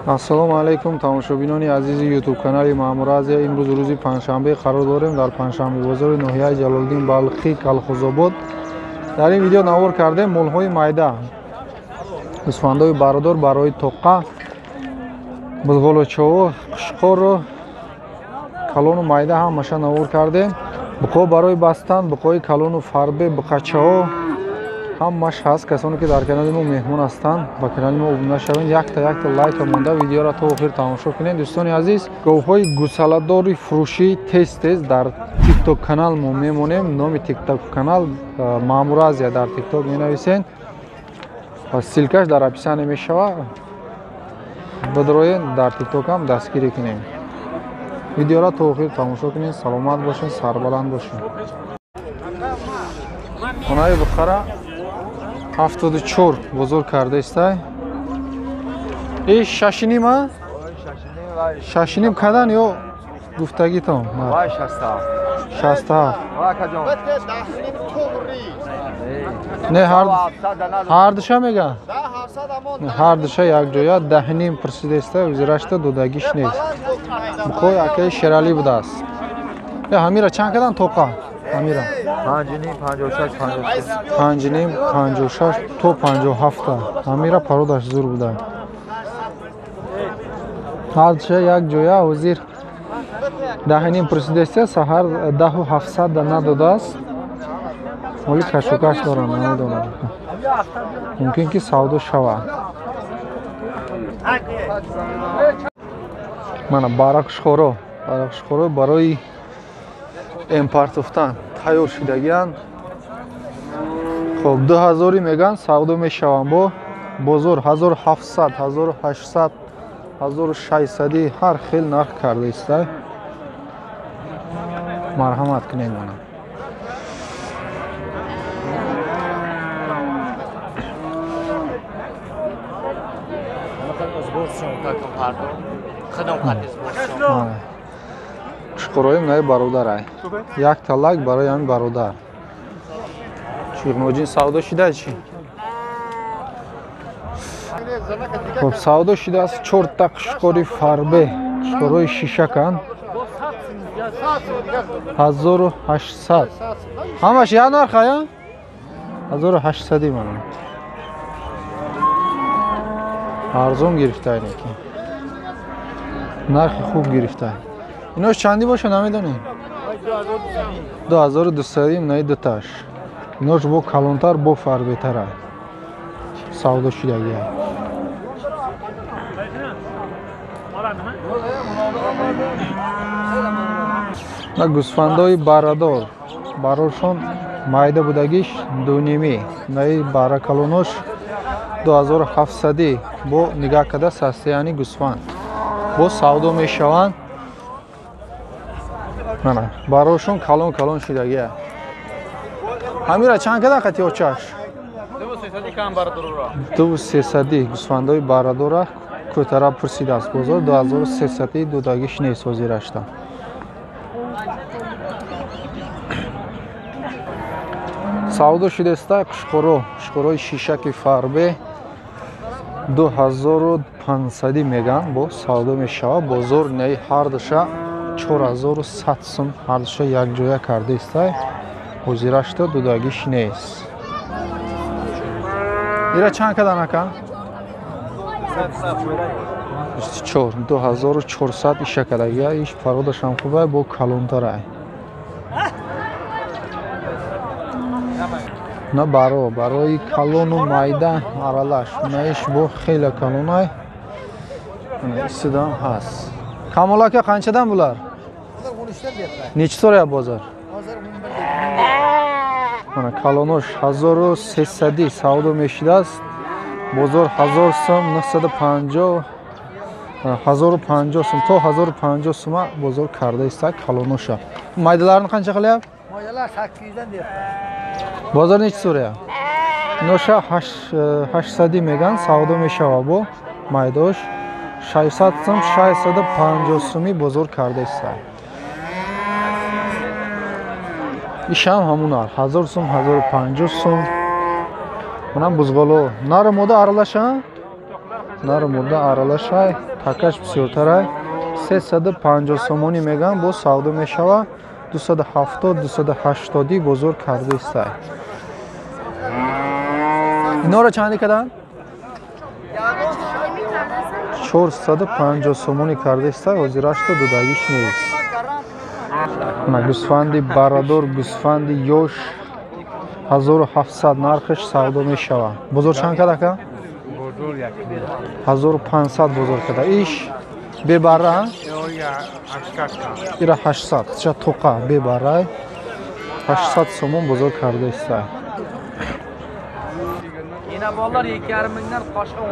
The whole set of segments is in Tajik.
Ассалому алайкум тамошобинони азизи YouTube канали Маъмур Азия. Имрӯз рӯзи панҷшанбе қарор дорем дар панҷшанбе бозори ноҳияи Ҷалолиддин Балхӣ, Калхозобод. Дар ин видео навор кардем молҳои майда, гӯсфандои бародор барои тоққа, бузғолочаҳо, қушқорро, калону майда ҳамаша навор кардем. Буқо барои бастан, буқои калону фарбе, буқачаҳо ҳамаш ҳаст. Касоне ки дар канали мо меҳмон ҳастанд, ба канали мо обуна шавед, якта якта лайка монда видеоро то охир тамошо кунед. Дӯстони азиз, говҳои гусаладори фурӯшӣ тез тез дар тикток канал мо мемонем. Номи тикток канал Маъмур Азия, дар тикток менависен ва ссилкаш дар описание мешавад. Бидроен дар тиктокам дастгирӣ кунем. Видеоро то охир тамошо кунед. Саломат бошед, сарбаланд бошед. Хонаи Бухара 74 бозор кардаистай. И шашиним, шашиним кадан ё гуфтагитон? 67. Не, ҳардуша меган? Ҳардуша якҷоя даҳним пурсидаиста, узирашта додагиш нест. Бухои акаи Шералӣ будааст. Ҳамира чанд кадан тоқа? Амира 5.5, 56, 5.5, 56 то 57. Амира пародаш зур буда. Ҳардуша як ҷоя ҳозир 10.5 пурсидастия, саҳар 10.700 да надодааст. Моли кашокаш дорам, намедонам. Мумкин ки савдо шавад. Мана барақшхоро, барақшхоро барои эмпартофтан тайёр шудагианд. Хоб, 2000 меган савдо мешаванд. Бо бозор 1700, 1800, 1600 ҳар хел нарх карда иста. Марҳамат кунед мана. Қушқороим наи бародарай. Як талак барои ҳамин бародар. Чиғноҷин савдо шуда чи? Хоб, савдо шудааст 4та қушқори фарбе, қушқорои шишаканд. 1800. Ҳамаш як нарх ая? 1800 мана. Арзон гирифта инаки. Нархи хуб гирифта. Инош чанди боша намедонем? 2200 наи дуташ. Инош бо калонтар, бо фарбетара. Савдо шудагия. На гӯсфандои барадор. Барошон майда будагиш 2.5. Наи бара калонош 2700 бо нигаҳ карда састияни гӯсфанд. Бо савдо мешаванд. Мана барошон калон калон шудагия. Ҳамира чанд када қати очаш? 2300 гӯсфандои барадора кӯтара пурсидааст бозор. 2300 додагиш нест ҳозирашта. Савдо шудаста қушқоро, қушқорои шишаки фарбе 2500 меган бо савдо мешавад. Бозор наи ҳардуша 4100 сум ҳардуша якҷоя карда истай. Ҳозирашта додагиш нест. Ира чанд кадан ака? 24, 2400 иша кадагия. Иш пародашам хубай, бо калонтарай. На баро, барои калону майда аралаш. На иш бо хеле калонай. Исидам ҳаст. Камол ака қанчадан булар? Нечи so'rayapti bozor? Mana kalonosh 1300 savdo mешидааст. Бозор 1000 сум, 950, 1050 сум то 1050 сума бозор карда иста калоноша. Майдаларни qancha qilyapti? Maydalar 800dan deyapti. Бозор nechi so'rayapti? Ноша 800 меган савдо мешава бо майдош 600 сум, 650 суми бозор карда иста. Ишам ҳамун ар 1000 сум, 1050 сум. Манам бузғоло. Нару мода аралаша? Нару мода аралашай, такаш бисёртарай. 350 сомонӣ меган, боз савдо мешава. 270, 280 бозор кардаистай. Инора чанди кадан? 450 сомонӣ кардаистай, ҳозирашто додагиш нест. Ма гӯсфанди барадор, гӯсфанди ёш 1700 нархаш савдо мешава. Бозор чанд кад ака? 1500 бозор када. Иш бебара? Ира 800. Ча тоқа бебара. 800 сомон бозор кардаистай. Bolalar 2,5 mingdan qoshqa 16.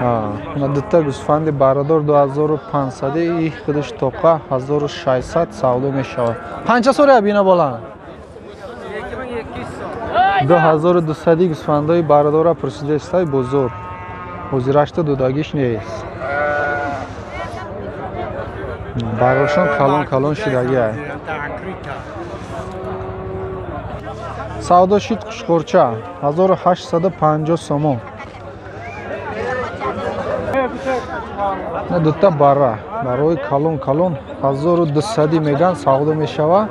Ha, mana bitta g'usfandi barador 2500 и худаш тоқа 1600 савдо мешавад. Qancha so'rayapti ина bola? 2200 so'm. 2200 гусфандои барадора пурсидаистай бозор. Ҳозирашта додагиш нест. Барошон калон калон шидагиай. Савдо шид қушқурча 1850 сомон. На дута бара барои калон калон 1200 меган савдо мешава.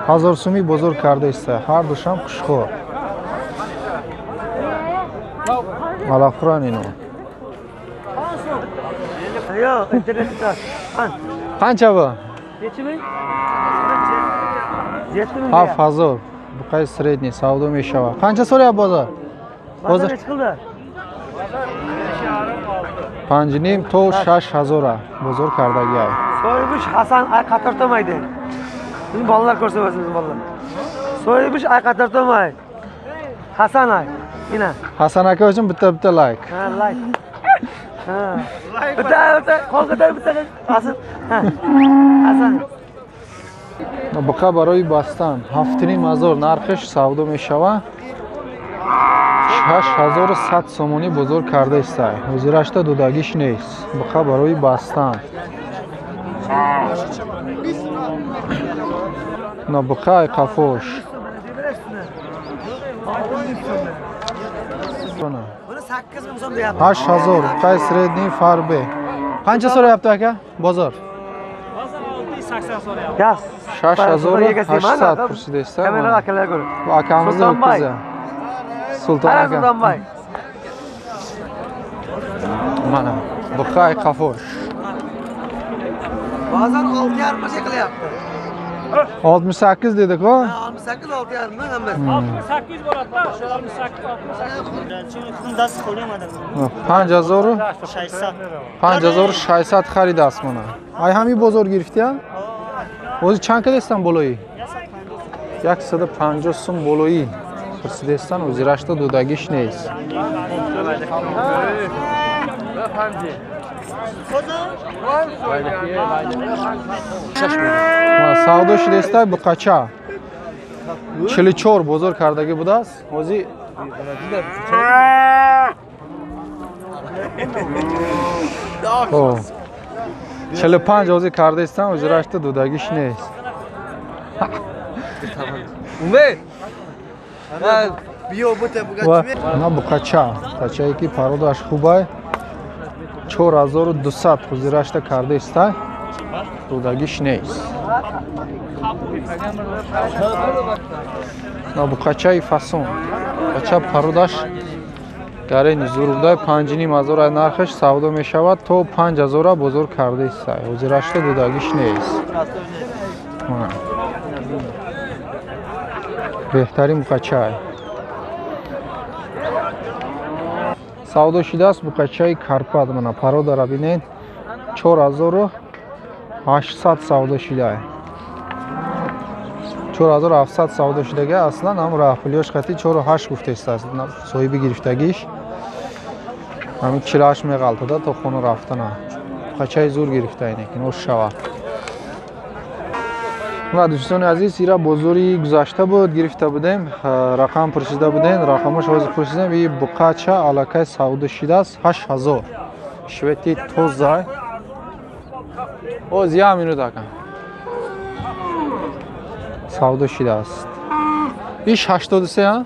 1000 сумӣ бозор кардаиста. Ҳар душам қушқур. Алафран ино. Qancha bu? Nechi ming? 7000. Buqay средний савдо мешава. Qancha so'rayapti bozor? Bozor nechi qildi? 5,5 то 6000 бозор кардагиай. So'yibish Hasan ay qatortamaydi. Bizni bolalar ko'rsa o'zimizni bolalar. So'yibish ay qatortamay. Hasan ay. Ina. Hasan aka uchun bitta-bitta like. Ha, like. Ha. Bitta qo'l ko'tarib bitta Hasan. Ha. Hasan. Buqa барои бастан 7,5 нархаш савдо мешава. 6100 сомонӣ бозор кардаистай. Ҳозирашта додагиш нест. Буқа барои бастан. На буқа ай қафош. Buni 8000 so'm deyapti. 8000 buqay средний фарбе. Qancha so'rayapti aka bozor? 680 so'rayapti. Yaz. 6800 pursidesa. Kamera akalar ko'ring. Bu akamizni o'tkazi. Sulton aka. Sultonboy. Mana buqay qafosh. Bozor 6,5 gacha qilyapti. 68 dedik-ku. 68 6,5 mi hammasi? 68 bo'ladi-da, 68 68. Dast qo'ymadim. 5600 5600 xaridasiz mana. Ay hami bozor girifti-ya? O'zi чанд кадестан болои? 150 сум болои. Пурсидестан o'zirashda додагиш нест. Савдо шудестай буқача 44 бозор кардагӣ будааст. Ҳозир 45 ҳозир кардаистан, ҳозирашта додагиш нест. На буқача, қачае ки пародаш хубай 4200 ҳозирашта кардаистай, додагиш нест. На буқачаи фасон, қача пародаш гарени зурбдай 5500 нархаш савдо мешавад, то 5000 бозор кардаистай. Ҳозирашта додагиш нест. Беҳтарин буқачай. Савдо шудааст буқачаи Карпат. Мана пародара бинед, 4800 савдо шудаа. 4700 савдо шудага. Аслан ҳам раҳпулиёш қати 48 гуфтаистааст соҳиби гирифтагиш. Ҳамин 48 меғалтада то хона рафтана. Буқачаи зур гирифта инекин ош шава. Ва дӯстони азиз, ира бозори гузашта буд, гирифта будем, рақам пурсида будем, рақамаш ҳозир пурсидем. И буқача аллакай савдо шидааст 8000. Швети тоза. Оз як минут ака. Савдо шидааст. Иш 83 а?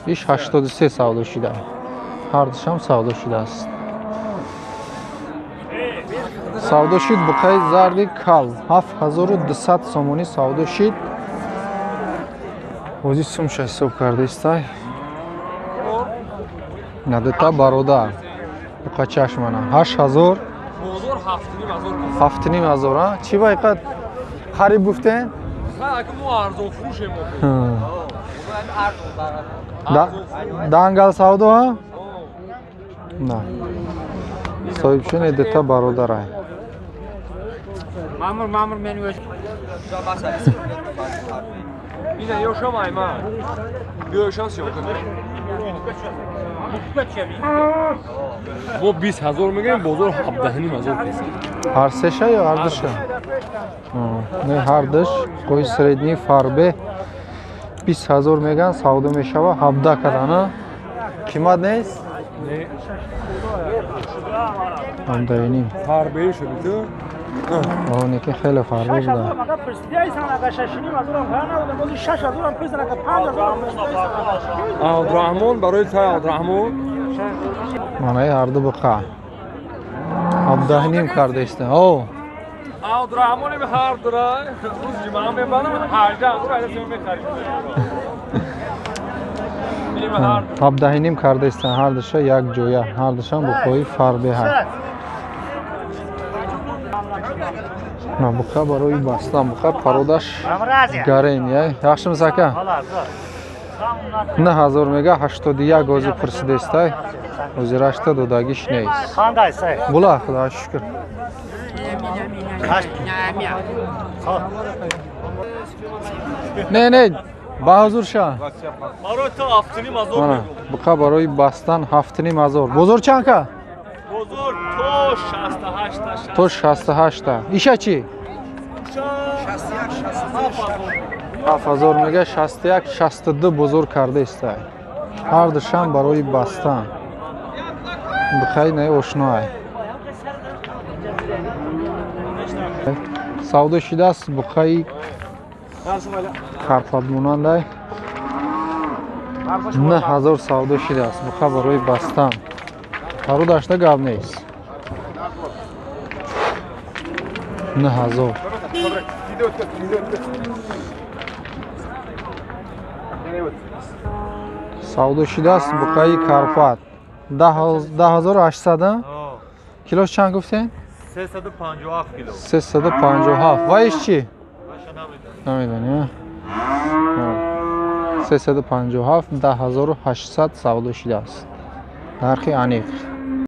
Иш 83 савдо шида. Ҳар душам савдо шидааст. Савдо шид буқаи зарди кал 7200 сомонӣ савдо шид. Ҳозир сумша ҳисоб кардаистай. Надута бародар. Буқачаш мана 8000. Бозор 7,5 ҳазор. 7,5 ҳазор, а? Чӣ ба иқад хариб гуфтен? Ака мо арзон фурӯшем. Дангал савдо, а? На. Соҳибшон дута бародарай. Мамур, мамур мени өз. Ина ёшам айма. Биёшам съёмка. Мо 20 ҳазор мегӯем, бозор 17,5 ҳазор. Ҳар сеша ё ҳар душа? Не, ҳар душ. Қои средний фарбе 20 ҳазор меган, савдо мешава 17 кадана. Қимат нест? Не. 17,5. Фарбе шуди ту? Неки хеле фарбе буда. Абдурахмон барои тай Абдурахмон. Манаи ҳарду буқа. 17,5 кардаиста. О. Абдурахмон ҳар дура рӯз ҷумъа мебарам 18 ҳазор айда мехарим. 17,5 кардаиста ҳар душа як ҷоя, ҳар душам буқои фарбе ҳаст. На буқа барои бастан, буқа пародаш гарен, я. Яхшимиз ака? 9000 мега 81 ҳозир пурсидестай. Ҳозир 8 додагиш нест. Була, Худо шукр. Не, не, ба ҳузур ша. Барои то 7,5 ҳазор мегӯм. Буқа барои бастан 7,5 ҳазор. Бозор чанд ка? Бозор то 68 та. То 68 та. Иша чӣ? 61 67. 7000 мега 61 62 бозор кардаистай. Ҳар душам барои бастан. Буқаи наи ошноай. Савдо шидааст буқаи карпатмонандай. 9000 савдо шидааст буқа барои бастан. Пародашда гап нест. 9000. Савдо шидааст буқаи карпат. 10800. Килош чанд гуфтем? 357 кило. 357. Вайш чӣ? Намедонӣ. 357 10800 савдо шидааст. Нархи аниқ.